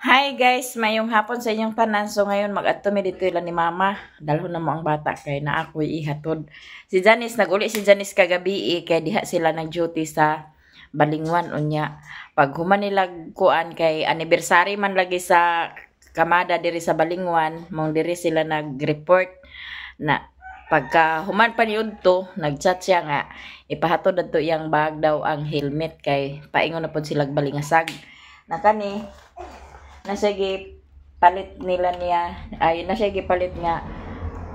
Hi guys, mayong hapon sa inyong tanan. So ngayon mag-adto mi dito ila ni mama. Dalhon na mo ang bata kay na ako ihatod. Si Janice, naguli si Janice kagabi eh, kay diha sila nag-duty sa Balingwan unya. Pag human nila kuan kay anniversary man lagi sa Kamada diri sa Balingwan, mong diri sila nag-report na pagka human pa ni udto, nag-chat siya nga ipahatod adto iyang bag daw ang helmet kay paingon na pod sila balingasag. Na kani na siya palit nila niya, ay na siya gipalit nga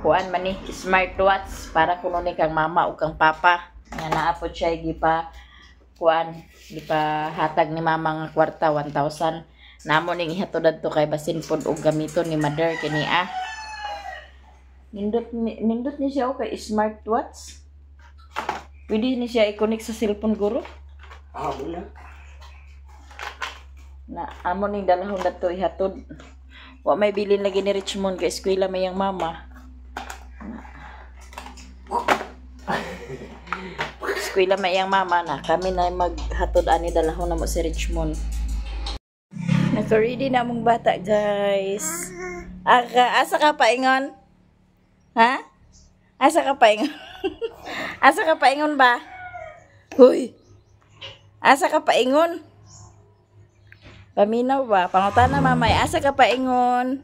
kuan man ni smartwatch para kuno ni kang mama o kang papa nga naa pod siya gipa kuan gipahatag ni mama nga kwarta 1,000 namo ning ihatod adto kay basin pod og gamiton ni mother kini ah. Nindot ni siya kay smartwatch. Pwede ni siya i-connect sa cellphone guro. Ah, wala. Na amo ning dalahon dadto ihatod. Wa may bilin lagi ni Richmond kay eskwela may yang mama. Eskwela may yang mama na kami na maghatod ani dalahon na mo si Richmond. Naka-ready na among bata guys. Aka, asa ka paingon? Ha? Asa ka paingon? Asa ka paingon ba? Huy. Asa ka paingon? Paminaw ba? Pangutana mamay, asa ka paingon?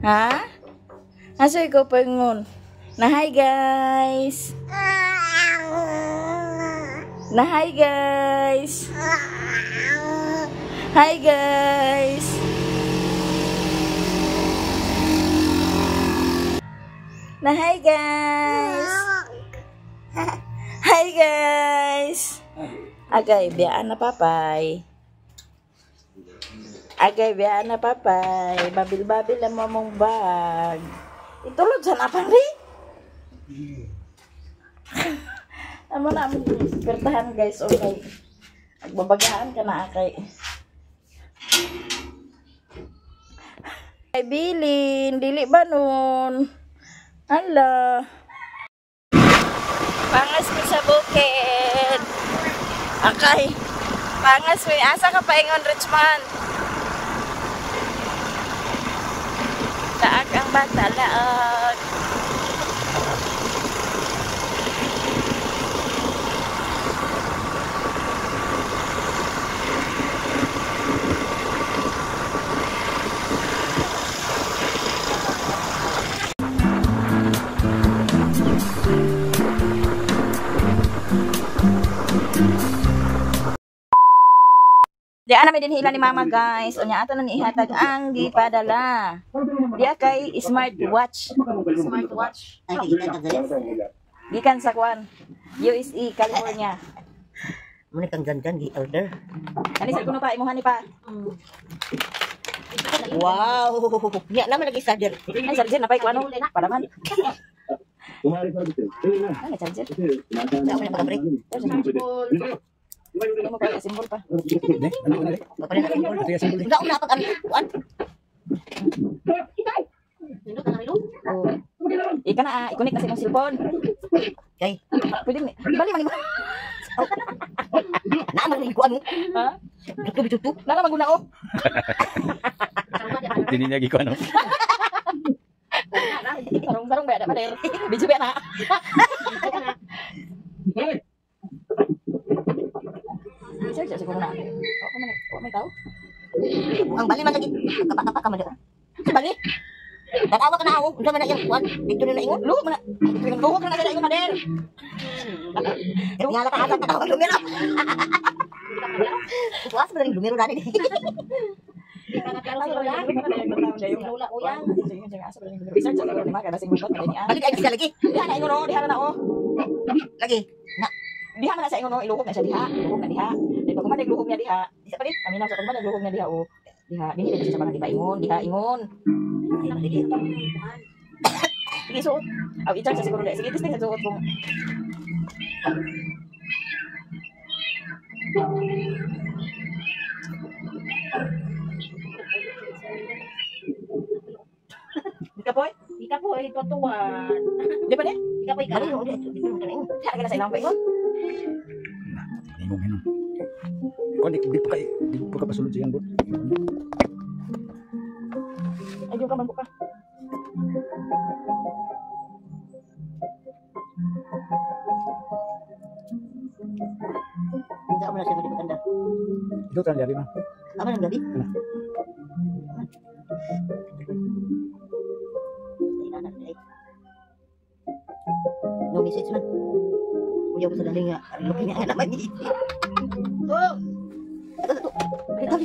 Ha? Asa ikaw paingon? Na hi guys. Na hi guys. Hi guys. Na hi guys. Hi guys. Agay, biyaan na papay. Agay, biyaan na papay. Babil-babil ang mamong bag. Itulod sa napang rin. Amo na among pertahan guys. Okay. Agbabagaan ka na akay. Ay, bilin. Dili ba nun? Hala. Pangas mi sa bukid. Akay. Pangas mi. Asa ka paingon, Richmond? Laag ang bata, laag. Di ana may dinhila ni mama guys. Unya ato na niihatag ang gipadala. Diya kay smartwatch. Smartwatch. Gikan sa kuan. USA, California. Muna kang gandan gi-order. Ani sa kuno pa imuha ni pa. Wow. Nya naman lagi charger. Ay charger na pa kuano? Palaman. Ay charger. Ano mo pa simbol pa? Enggak una pag kuan. Oh. Ika na, i-connect na sa imong cellphone. Kay. Pwede ni. Bali man mo. Naa man ni kuan mo. Ha? Tutu tutu. Nara maguna oh. Dini niya gikuan no. Sarong-sarong ba da pader. Video ba na. Search siguro na. O man, may tao. Ang bali man lagi kapa-kapa ka man. Bali. Tanawa ka na ako. Unsa man na iyang kuan? Dito na ingon. Luhok man na. Luhok na sa ingon mader. Nga la ka asa tanawa lumero. Kuwas man ring lumero dani. Bali ay siya lagi. Diha na ingon oh, diha na oh. Lagi. Na. Diha man na sa ingon oh, iluhok na siya diha. Iluhok na diha. Dahil pag human luhok niya diha. Di sa palit. Paminaw sa pag luhok niya diha oh. Diha, dinhi na siya sa mga di ba ingon, diha ingon. Sige suot. Aw, i-charge sa siguro dai. Sige, testing sa suot kung Di ka poy? Di ka poy, tutuwan. Di pa ni? Di ka poy ka. Diha ka na sa ilang paingon. Ingon. Kuan di pa kay di pa ka pasulod sa iyang bot. Ay, di ka man ka. Hindi ako na siya di maganda. Ito tan diri ma. Ama ng gabi. Ano? No message man. Kuya ko sa daling nga. Looking nga naman ni. Oh. Ito, ito. Ito.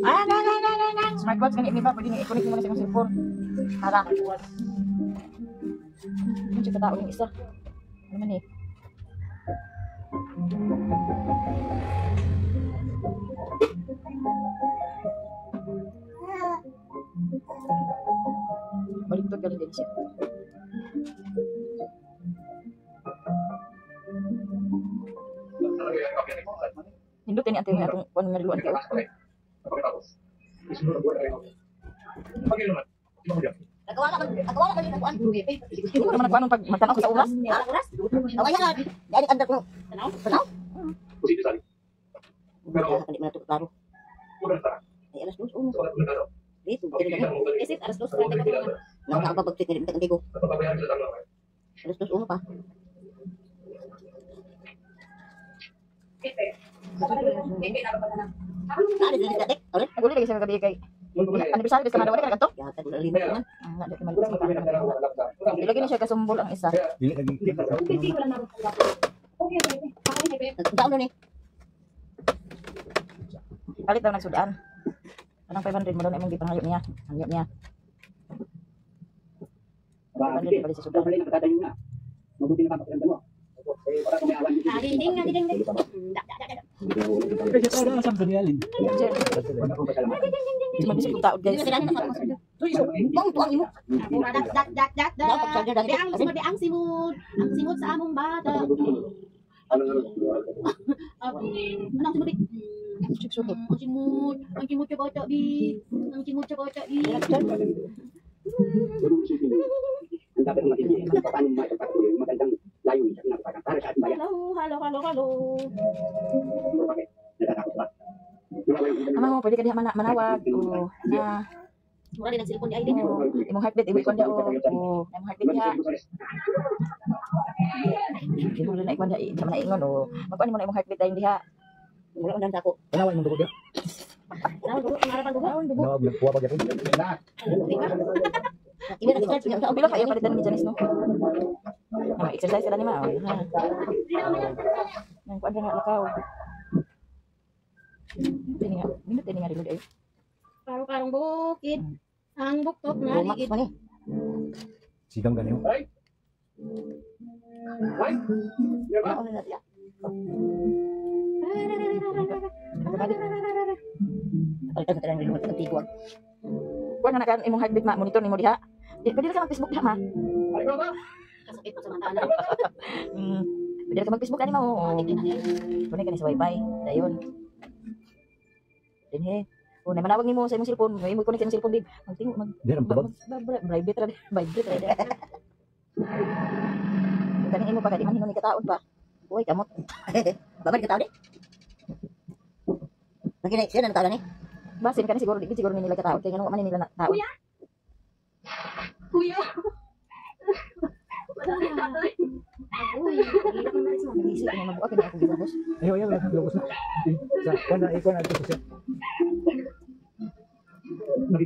Ah, na na na na na. Smartwatch gani ni ba pwede ni i-connect mo na sa imong cellphone. Tara. Ano siya katao yung isa? Ano man eh? Baliktad galing din siya. Hindot ini ante nga atong kuan nga relo ante. Nagawa na man, nagawa na man yung kuan. Hindi mo naman nagkuan pag magtanaw ko sa oras. Ha? Oras? Away na. Dali andar ko. Tanaw? Tanaw? Pero hindi man ito klaro. Ay alas 2. Dito, dito na. Isip, alas 2:44 na. Nakakapag-tweet ni Antigo. Alas 2:01 pa. Nari dili ka tek. Ore. Naguli lagi siya kagabi kay anniversary bis ka na wala ka kadto. Ya, tag lima man. Ah, na di malit sa Ilagay ni siya kasumbol ang isa. Dili lagi. Nagtaon na ni. Palit daw nagsudan. Anong 500 mo daw na imong gipangayo niya. Hangyo niya. 500 palit sa sudan. Ding ding ding ding. Kasi tayo na sa danialin. Sir, mabisog kong taod Dili guys. na sila na Bang tuang imo. Dak dak dak dak dak. Dapat charger dali. Ang simod, ang simod. Ang simod sa among bata. Anong simod? Sulod. Ang simod, ang simod sa bata bi. Ang simod sa bata bi. Hello, hello, hello, hello. Ama mo pwede ka diha manawag o na Mura din ang cellphone ni Aileen. o imong heartbeat imong ikon diha o o imong heartbeat diha. Imo rin na ikon diha, di man na ingon o magkuan mo na imong heartbeat dayon diha. Wala man sa ako. Tanawa imong dugo diha. Tanaw, dugo, ang harapan dugo. Naon dugo. Tanawa nagkuha pa gyapon. Imo na charge niya. Pila pa iya palitan ni Janice no? Ah, exercise sila ni ma. Oh, ha. Nang kuan ra nga lakaw. Tini nga, minute tini nga reload ayo. Karong-karong bukid. Ang buktot na Max liit. man ni. Sigang ganyo. Wala na siya. Palitan sa talang remote Antigo. Kuan na kan imong heartbeat ma monitor nimo diha. Di pwede ra ka mag-Facebook diha ma. Kasakit pa sa mata na. Pwede ra ka mag-Facebook ani ma oo. Kunin ka ni sa wifi. Dayon. Dinhe. O na manawag nimo sa imong cellphone, may mo connect sa imong cellphone bib. Magtingo mag Diha ra tubag. vibrate ra vibrate ra. Kaning imo pa kay di man hinon ni kataon pa. Uy, kamot. Babad ka tao di. Lagi na siya na tao ni. Basin kani siguro di siguro ni nila kataon kay ngano man ni nila na taon. Kuya. Kuya. Agoy, hirap man maris mo. Isip ko mabuak kini ako gibabos. Ayo ayo lugos na. Sa kuan na ikuan na siya. Ano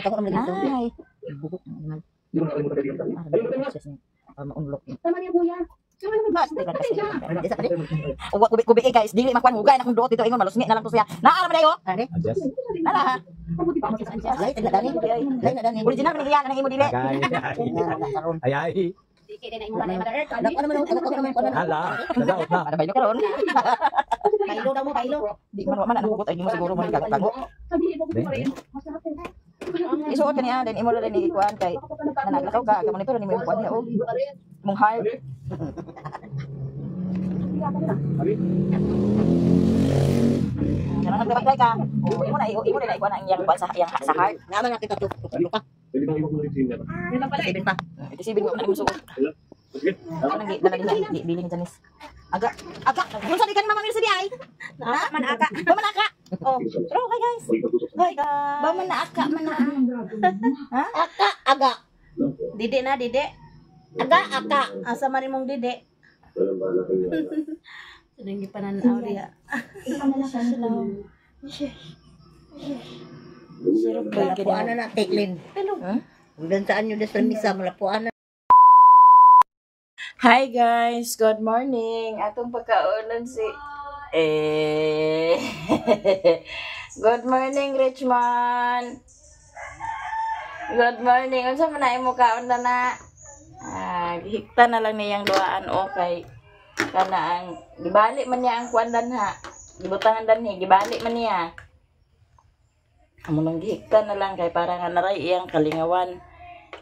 ka man lagi. Ay, bugok ang animal. Ah, maunlok. Tama niya kuya. Basta lang kasi. Di sa pa di. Uwa kubi kubi eh guys, dili makuan hugay na kung duot dito ingon malusngi na lang to siya. Naa man dayo. Ani? Adjust. Nala ha. Lay tagla dani. Lay na dani. Original man iya kanang imo dili. Agay. Nga karon. Ay ay. Di kay na imo na mother earth. Ano naman ako naman kuan. Hala. Nadaot na. Para baylo karon. Pailo daw mo, pailo. Di man wa man ang hugot ay mo siguro mo kago. Isuot kaniya then imo ra ni ikuan kay nanaglakaw ka ka monitor ni mo yung kuan niya oh. Imong heart. Kanang nagbablay ka. Oh, imo na ikuan ang iyang kuan sa iyang sa heart. Nga man nakita to. Pa. Isipin mo na imong suot. Ako nang dala diha bili ni Janice. Aga, aga. Unsa di kan Mama Mirsa di ay? Naaka man aka. Ba man aka. Oh, pero okay guys. Hi guys. Ba man na aka man na. Ha? Aka aga. Dide na dide. Aga aka. Asa man imong dide? Sinang gipananaw diha. Malapuan na na, Teklin. Huh? Hanggang saan nyo na sa misa, malapuan na. Hi guys, good morning. Atong pagkaonan si eh. Good morning, Richmond. Good morning. Unsa man na imo kaon na na? Ah, gihikta na lang niyang duaan okay. Kana ang gibali man niya ang kuan danha. Gibutangan danhi, gibali man niya. Amo nang gihikta na lang kay para nga naray iyang kalingawan.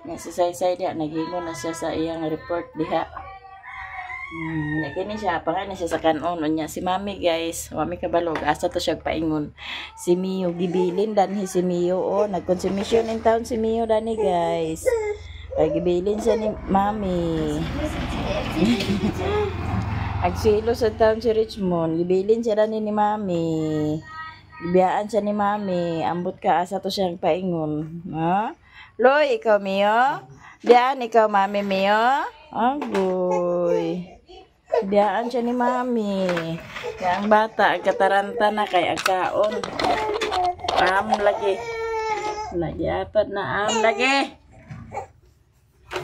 Nya si Saysay diha naghingon na siya sa iyang report diha. Nya kini siya pangay na siya sa kanon unya si Mami guys, mami kabalog asa to siya paingon. Si Mio gibilin danhi si Mio, oh, nagkonsumisyon in town si Mio dani guys. Kay gibilin siya ni Mami. Agsilo sa town si Richmond, gibilin siya dani ni Mami. Gibiyaan siya ni Mami, ambot ka asa to siya paingon. Ha? Loy, ikaw Mio? Biyaan ikaw Mami Mio? Agoy. Biyaan siya ni Mami. Kaya ang bata, ang kataranta na kay agkaon. Am lagi. Lagi apat na am lagi.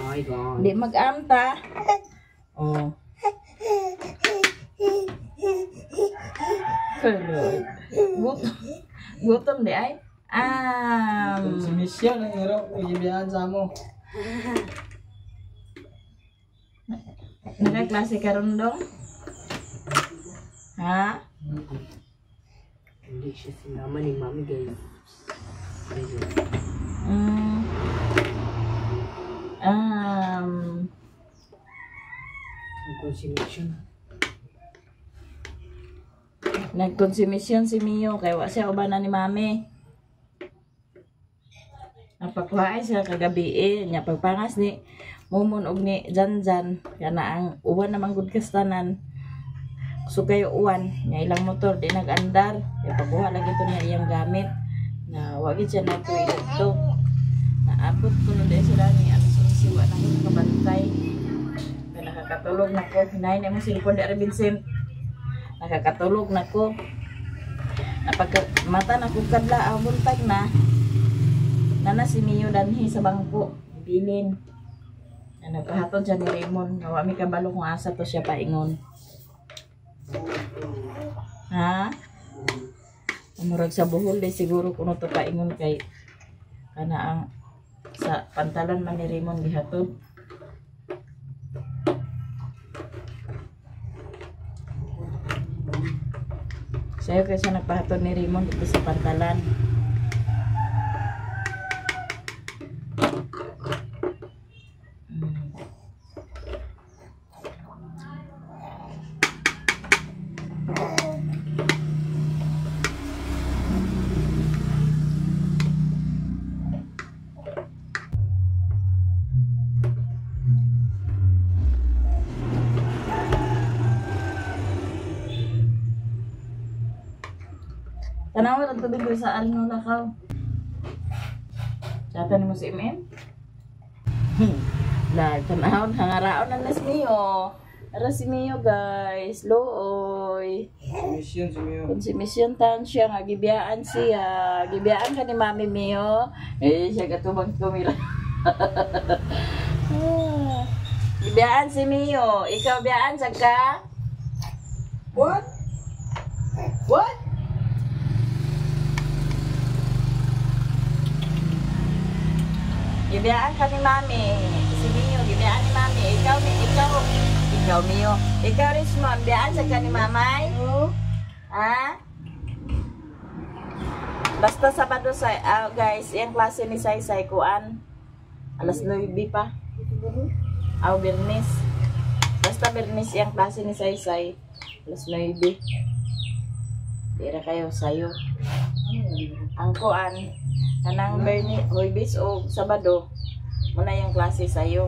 Ay, God. Di mag-am ta. Oh. Kulot. Gutom. Gutom di ay. Am. Si Michelle ang hero, igibihan sa mo. Nakaklase ka ron dong? Ha? Hindi siya sinama ni Mami, guys. Mm. Nag-consummation. Nagkonsumisyon si Mio kay wa siya ubanan ni Mami. Napakuha siya kagabi eh. Nya pagpangas ni Mumon og ni Janjan kana ang uwan naman gud kastanan. So kayo uwan nya ilang motor di nag-andar. Kay pakuha lagi to niya iyang gamit na wa gid siya natuig dito. Naabot ko no dahil sila ni alas 11 wa na ko nakabantay. Kay nakakatulog na ko. Hinahin na mo cellphone di Vincent. Nakakatulog na ko. Napagka mata na ko kadla ang buntag na. Nana si Mio danhi sa bangko. Bilin. Na nagpahatod siya ni Raymond. Nga wa mi kabalo kung asa to siya paingon. Ha? Murag sa Bohol di siguro kuno to paingon kay kana ang sa pantalan man ni Raymond gihatod. Sayo kay siya nagpahatod ni Raymond dito sa pantalan. Tanawa ang tubig ko sa aring lakaw. Chatan mo si MM? La, tanaw, hangaraon na nas Mio. Ara si Mio guys, looy. Mission si Mio. Konsumisyon taon siya nga gibiyaan siya. Gibiyaan ka ni Mami Mio. Eh, siya katubang tumira. Gibiyaan si Mio. Ikaw biyaan sa ka? What? What? Gibiyaan ka ni Mami. Si Mio, gibiyaan ni Mami. Ikaw, ikaw, ikaw Mio. Ikaw Richmond, biyaan sa ka ni Mamay? Ha? Basta Sabado sa guys, yung klase ni Saysay kuan. Alas 9 pa. Aw, Bernis. Basta Bernis yung klase ni Saysay. Alas 9. Tira kayo sayo. Ang kuan kanang Berni, Huwebes o Sabado, muna yung klase sayo.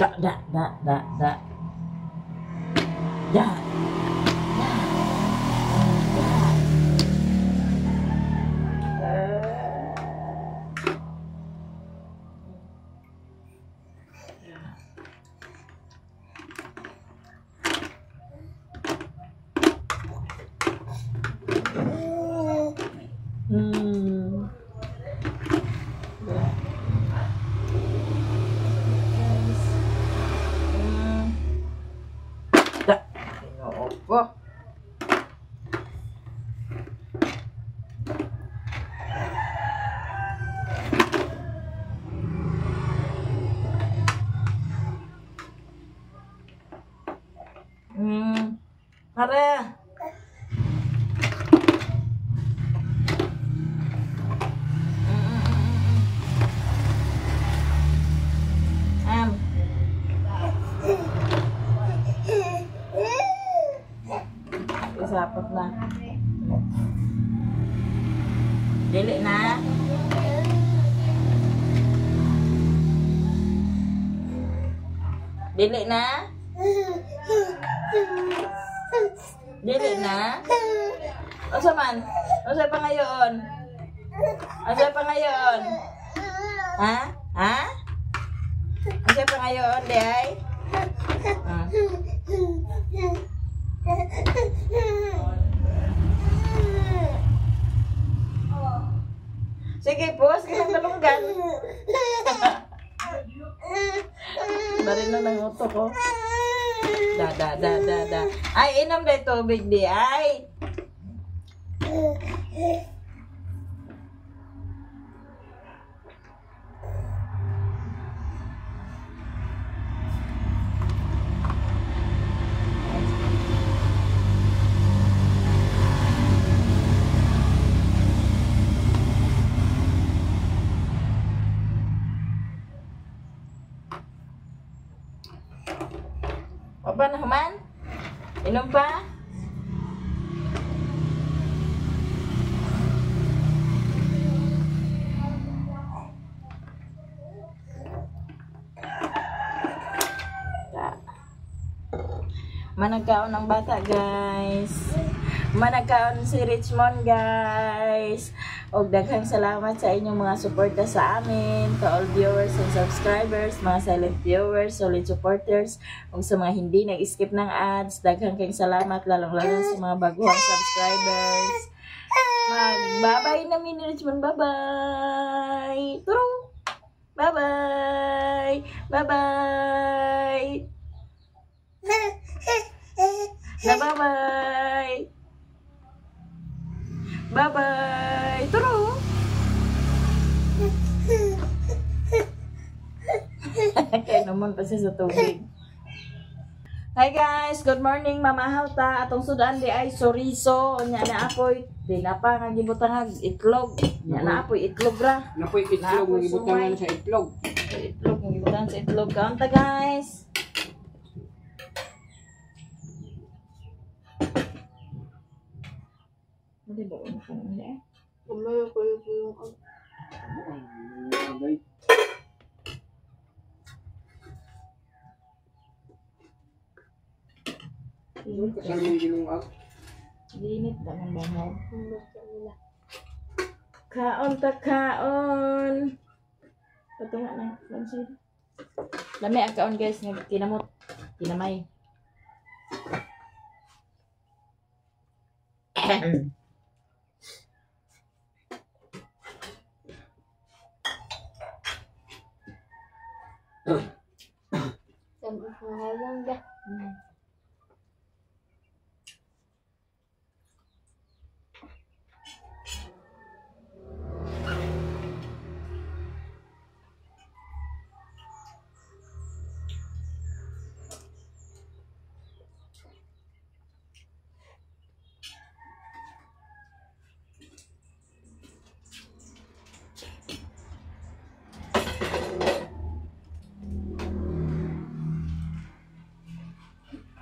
Da, da, da, da, da. Da. Da. Da. Da. Ginoo ko. Pare. Isapot na. Dili na. Dili na. Dili na. Unsa man? Unsa pa ngayon? Unsa pa ngayon? Ha? Ha? Unsa pa ngayon, di ay? Ah. Sige po, sige ang talunggan. Baril na ng utok ko. Da, da, da, da, da. Ay, inom na tubig di ay. Apa na human? Inom pa? Managkaon ng bata, guys. Managkaon si Richmond, guys. Og daghang salamat sa inyong mga suporta sa amin, to all viewers and subscribers, mga silent viewers, solid supporters, ug sa mga hindi nag-skip ng ads, daghang kayong salamat, lalong-lalo sa mga baguhang subscribers. Mag-bye-bye na mi ni Richmond. Bye-bye! Turong! Bye-bye! Bye-bye! Na bye-bye! Bye-bye! Turo! Kaya naman pa siya sa tubig. Hi guys! Good morning, Mama Hawta. Atong sudan di ay soriso. Nya na apoy. Di na pa nga gibutang itlog. Nya na apoy itlog ra. Napoy itlog. Nga gibutangan sa itlog. Itlog. Nga gibutangan sa itlog. Kaunta guys! Hindi ba? Hindi. Ginit ba ng bangaw? Kaon ta kaon. Patunga na. Lami ang kaon guys. Tinamot. Tinamay.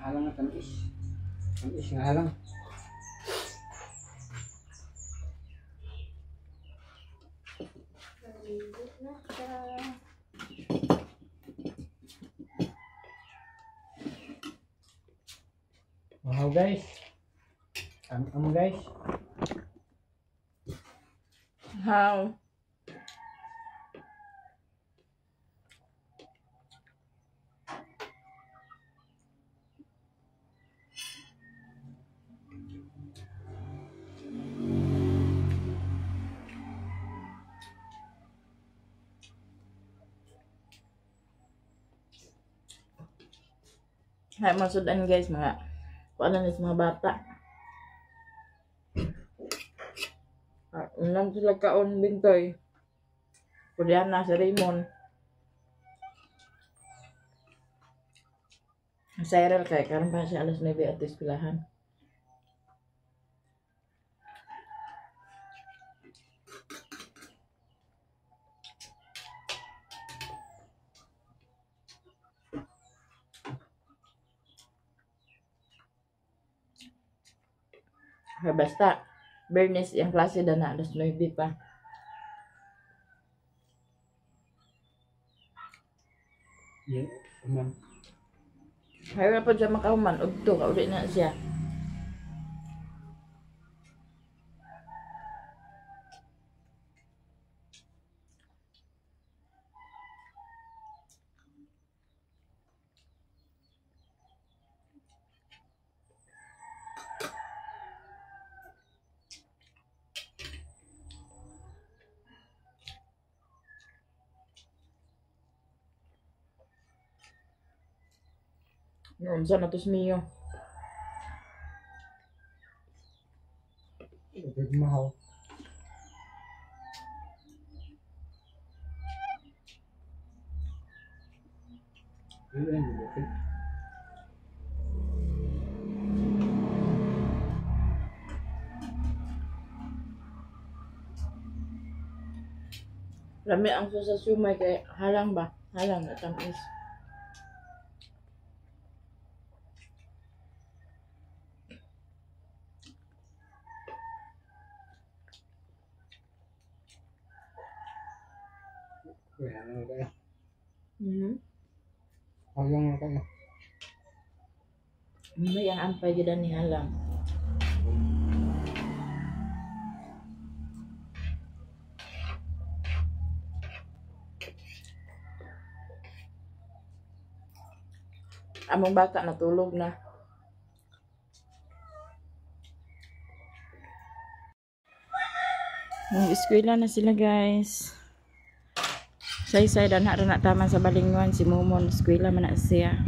Halang na tamis. Tamis nga halang. Wow guys. Am guys. How? Hay mga sudan guys, mga kuan na sa mga bata. Unan sila kaon bintoy. Kuryana si Raymond. Cyril kay karon pa siya alas 9 at eskwelahan. Okay, basta Bernice yung klase na na alas 9 pa. Yeah, man. Hayra pa siya makahuman udto ka uli na siya. Unsa na to Mio? Mahal. Lami ang sauce sa siomai kay halang ba? Halang na tamis. May ang ampay gid ni halang. Among bata natulog na. Nag-eskwela na sila guys. Say-say danha ra na taman sa Balingon si Momon eskwela man na siya.